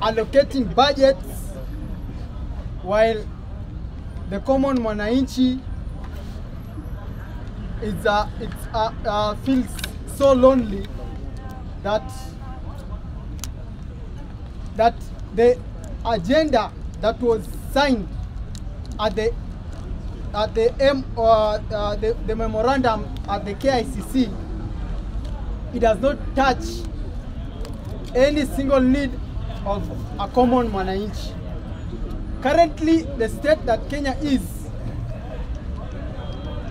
allocating budgets while the common mwananchi feels so lonely that the agenda that was signed at the memorandum at the KICC, it does not touch any single need of a common mwananchi. Currently, the state that Kenya is,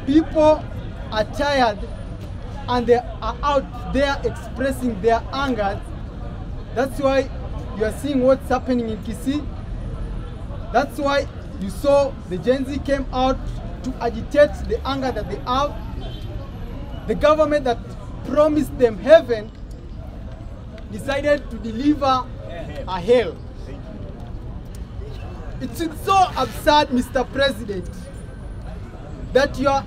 people are tired and they are out there expressing their anger. That's why you are seeing what's happening in Kisii. That's why you saw the Gen Z came out to agitate the anger that they have. The government that promised them heaven decided to deliver a hell. It's so absurd, Mr. President, that you are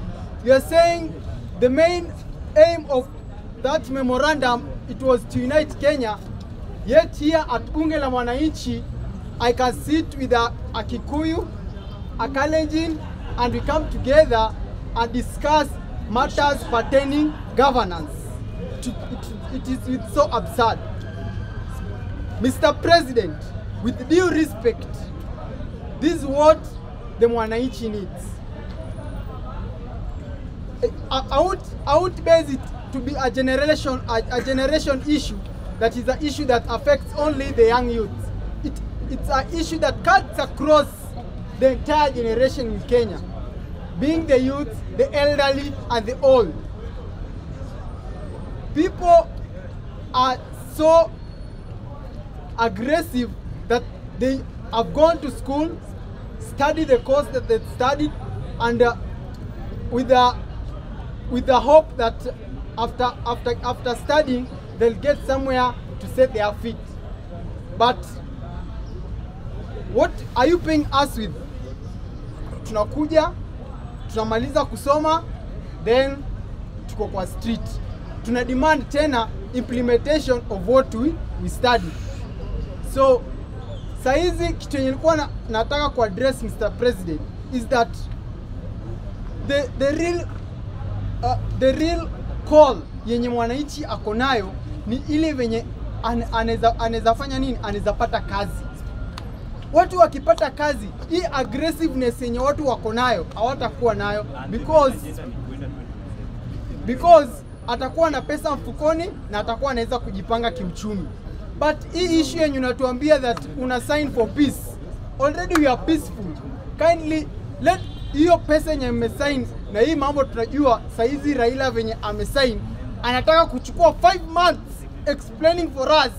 saying the main aim of that memorandum, it was to unite Kenya, yet here at Bunge la Mwananchi, I can sit with a Kikuyu, a Kalenjin, and we come together and discuss matters pertaining governance. It is so absurd. Mr. President, with due respect, this is what the Mwananchi needs. I would base it to be a generation issue that is an issue that affects only the young youth. It's an issue that cuts across the entire generation in Kenya, being the youth, the elderly, and the old. People are so aggressive that they have gone to school, study the course that they studied, and with the hope that after studying, they'll get somewhere to set their feet. But what are you paying us with? Tunakuja, tunamaliza kusoma, then tuko kwa street. Tuna demand tena implementation of what we study. So, saizi kitu yenye nilikuwa nataka ku address Mr. President is that the real call yenye mwananchi ako nayo ni ile venye anaweza fanya nini, anaweza pata kazi. Watu wakipata kazi, hii aggressiveness yenye watu wako nayo hawatakuwa nayo because atakuwa na pesa mfukoni na atakuwa anaweza kujipanga kiuchumi. But hii issue yenye unatuambia that una sign for peace, already we are peaceful. Kindly let hiyo pesa yenye mmesign, na hii mambo tunajua saizi Raila venye amesign anataka kuchukua 5 months explaining for us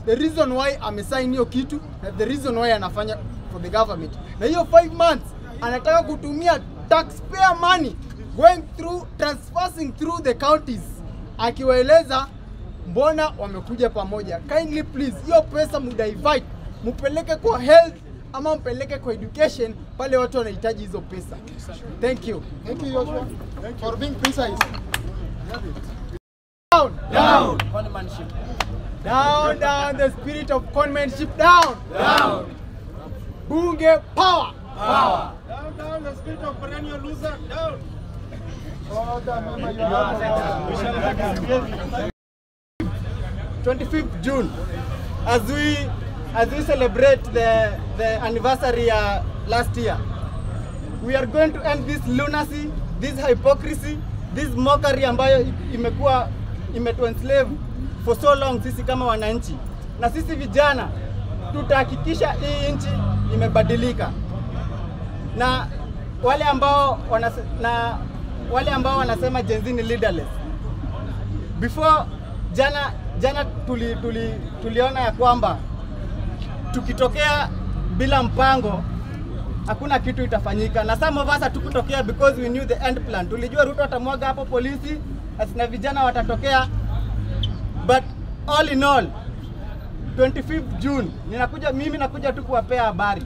the reason why amesign hiyo kitu na the reason why anafanya for the government. Na hiyo 5 months anataka kutumia taxpayer money going through, transferring through the counties, akiwaeleza mbona wamekuja pamoja. Kindly please, hiyo pesa mudivert, mupeleke kwa health ama mpeleke kwa education pale watu wanahitaji hizo pesa. Thank you. Thank you, Joshua, for being precise. Down, down, conmanship. Down, down, the spirit of conmanship, down, down. Bunge power, power. Down, down, the spirit of perennial loser, down. Order, 25th June, as we celebrate the anniversary last year, we are going to end this lunacy, this hypocrisy, this mockery ambayo imekuwa imetuenslave for so long sisi kama wananchi. Na sisi vijana tutahakikisha hii nchi imebadilika. Na wale ambao wanasema Gen Z ni leaderless. Before jana tuliona ya kwamba tukitokea bila mpango hakuna kitu itafanyika. Na some of us hatukutokea because we knew the end plan. Tulijua Ruto atamwaga hapo polisi na vijana watatokea. But all in all, 25th June mimi nakuja tu kuwapea habari.